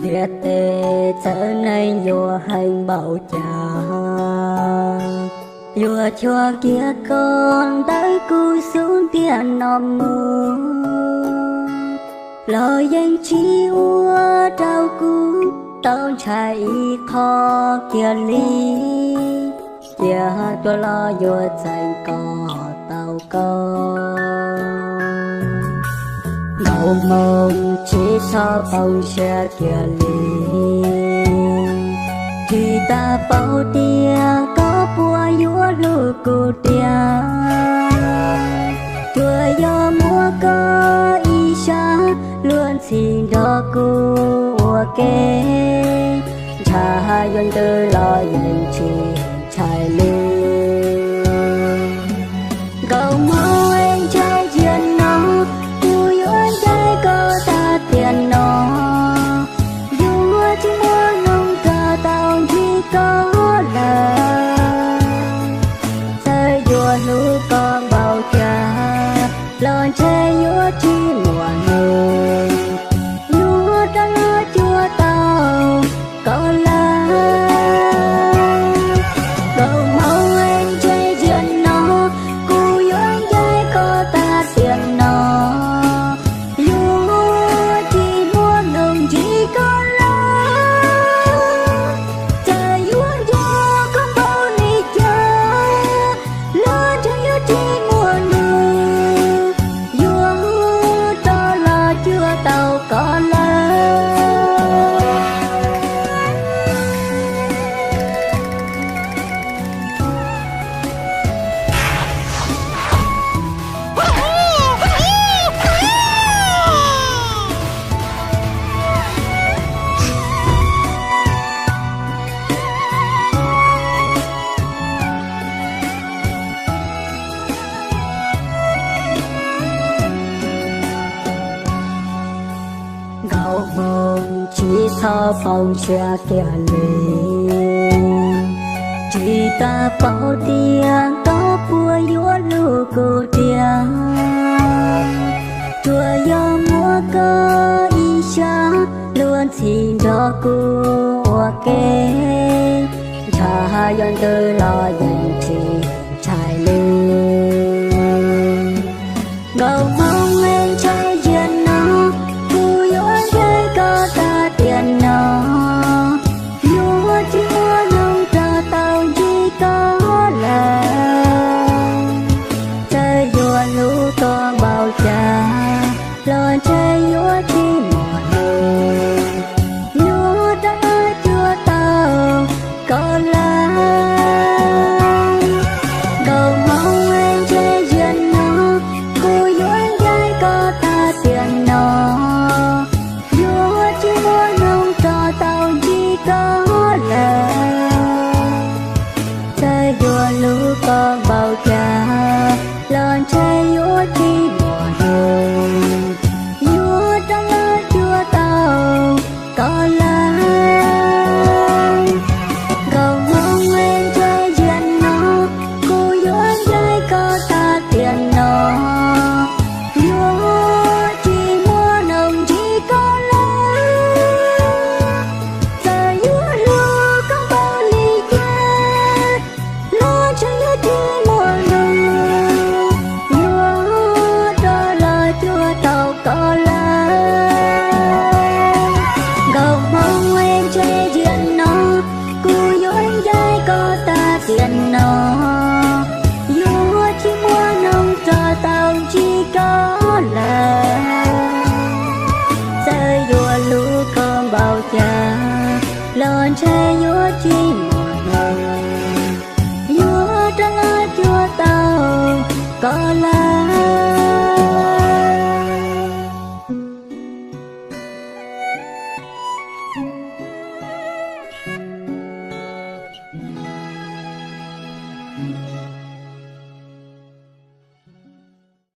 Ntiaj teb txawv neeg yuav heev npaum cas, yuav cuag kiag koj ntawm kuv xub ntiag no mus, los yeej tsis ua rau kuv tau ntshai ib qho kiag li. Cia tuaj los yuav txeeb kom tau koj, nkauj hmoob tsis txhob poob siab kiag li. Tsis tas paub tias koj puas yuav hlub kuv tiag, tsuas yog muab koj ib sab luag ntxhi nrog kuv ua ke, ntshai yuav ntws los yeej tsis ntshai li. Nkauj hmoob, ntshai tiag no, kuv yuav ncaim koj tag tiam no, yuav tsis muaj hnub rov tau ntsib koj lawm. Txawm yuav hlub koj npaum cas los ntshe yuav tsis muaj hnub yuav rov los cuag tau koj lawm. Nkauj hmoob, ntshai tiag no, kuv yuav ncaim koj tag tiam no, yuav tsis muaj hnub ntsib koj lawm. Txawm yuav nco koj npaum li cas los ntshe yuav tsis muaj hnub yuav rov los cuag tau koj lawm. Nkauj hmoob, tsis txhob poob siab kiag li. Tsis tas paub tias koj puas yuav hlub kuv tiag, tsuas yog muab koj ib sab luag ntxhi nrog kuv ua ke, ntshai yuav ntws los yeej tsis ntshai li. Nkauj hmoob, ntshai tiag no, kuv yuav ncaim koj tag tiam no, yuav tsis muaj hnub rov tau ntsib koj lawm. Txawm yuav hlub koj npaum cas los ntshe yuav tsis muaj hnub yuav rov los cuag tau koj lawm. tas lawm.